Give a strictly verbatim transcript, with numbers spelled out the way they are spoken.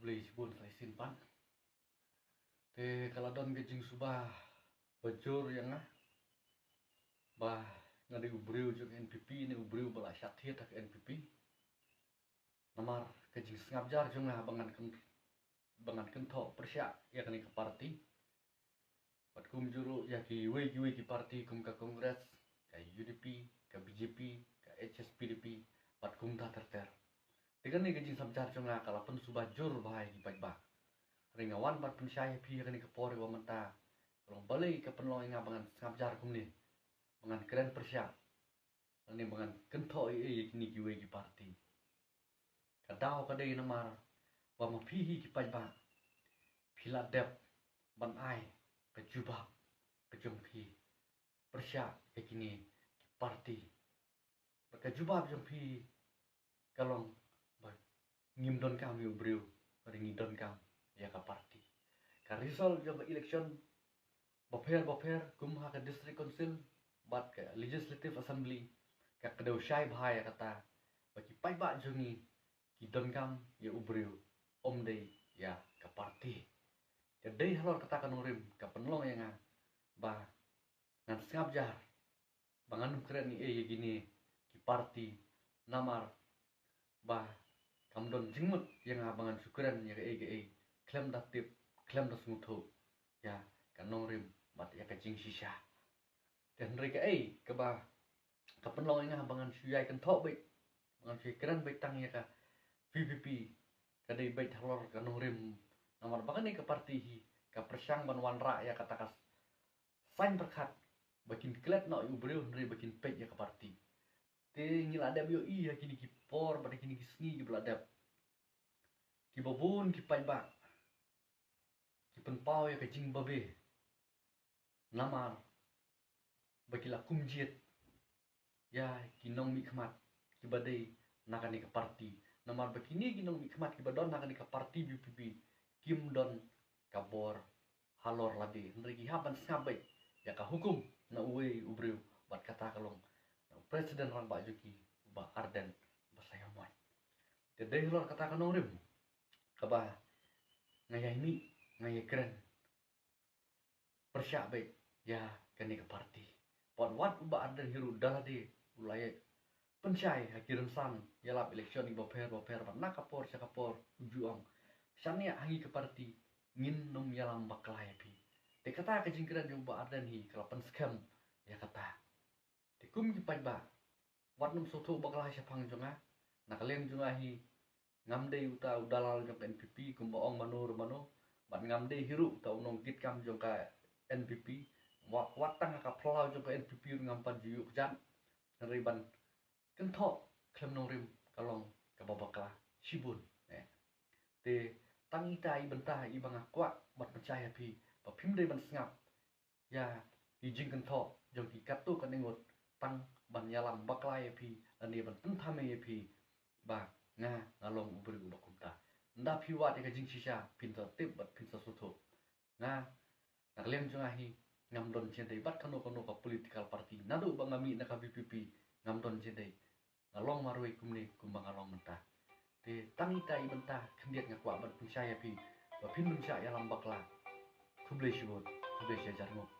Khublei shibun sa shisien pat. Te ka la don ka jingsuba ba jur ïa nga ba nga dei u briew jong N P P ne u briew ba la shah thied ha ka N P P. Namar ka jingsngap jar jong nga ba ngan kyn ba ngan kynthoh pyrshah ïa kane ka party. Bad kumjuh ruh ïa kiwei kiwei ki party kum ka Congress, ka U D P, ka B J P, ka H S P D P, bad kumta ter ter. Te kane ka jingsngap jar jong nga ka la pynsuba jur bha ïa ki paidbah. Hynrei nga wan ban pynshai ïa phi ha kane ka por ba mynta, ka long balei ka pynlong ïa nga ba ngan sngap jar kumne, ba ngan kren pyrshah, lane ba ngan kynthoh ei ei ïa kine kiwei ki party. Ka daw ka dei namar ba ma phi hi ki paidbah, phi la dep ban ai ka jubab ka jong phi pyrshah ïa kine ki party. Bad ka jubab jong phi ka long ba ngim donkam ïa u briew, hynrei ngi donkam ïa ka party. Ka result jong ka election bapher bapher kum ha ka District Council bad ka Legislative Assembly ka kdew shai bha ïa kata ba ki paidbah jong ngi ki donkam ïa u briew, ym dei ïa ka party. Ka dei halor kata ka nongrim ka pynlong ïa nga ba ngan sngap jar ba ngan ym kren ei ei ïa kine ki party, namar ba kam don jingmut ïa nga ba ngan shu kren ïa kaei kaei khlem da tip, khlem da sngewthuh ïa ka nongrim bad ïa ka jingshisha. Te hynrei kaei kaba ka pynlong ïa nga ba ngan shu ïai kynthoh beit, ba ngan shu ïai kren beit tang ïa ka V P P, ka dei beit halor ka nongrim, namar ba kane ka party hi ka pyrshang ban wanrah ïa kata ka saiñ pyrkhat ba kin klet noh ïa u briew hynrei ba kin peit ïa ka party. Te ngi la dep ïohi ha kine ki por bad ha kine ki sngi kiba la dep, kiba bun ki paidbah ki pynpaw ïa ka jingbabe namar ba ki la kumjied ïa ki nongmihkhmat kiba dei na kane ka party. Namar ba kine ki nongmihkhmat kiba don na kane ka party V P P kim don ka bor halor lade, hynrei ki hap ban sngap beit ïa ka hukum na uwei u briew, bad kata ka long na u President rangbah jong ki, u Bah Ardent Basaiawmoit. Te dei halor kata ka nongrim kaba nga ïai mih, nga ïai kren pyrshah beit ïa kane ka party. Bad wat u Bah Ardent hi ruh da lade u la ïai pynshai ha ki rynsan ïalap election kiba pher ba pher, bad na ka por sha ka por u ju ong, shaniah ha ngi ka party ngin ym ïalam bakla ïa phi. Te kata ka jingkren jong u Bah Ardent hi ka la pynskhem ïa kata. Te kum ki paidbah, wat nym sngewthuh bakla shaphang jong nga. Na ka liang jong nga hi, ngam dei uta u dalal jong ka N P P kumba ong mano re mano, bad ngam dei hi ruh uta u nongkitkam jong ka N P P. Wat, wat tang ha ka phyllaw jong ka N P P ruh ngam pat ju ïoh kjat, hynrei ban kynthoh khlem nongrim ka long kaba bakla shibun, eh. Te tang ita i bynta iba nga kwah ban pynshai ha phi, ba phim dei ban sngap ïa ki jingkynthoh jong ki katto katne ngut tang ban ïalam bakla ïa phi lane ban pynthame ïa phi ba nga, nga long u briew uba kumta. Ynda phi wad ïa ka jingshisha phin sa tip bad phin sa sngewthuh. Nga, na ka liang jong nga hi, ngam don jingdei bad kano kano ka political party. Naduh ba nga mih na ka V P P ngam don jingdei. Nga long marwei kumne kumba nga long mynta. Te tang ita i bynta khyndiat nga kwah ban pynshai ïa phi ba phin pynshah ïalam bakla. Khublei shibun, khublei shihajar nguh.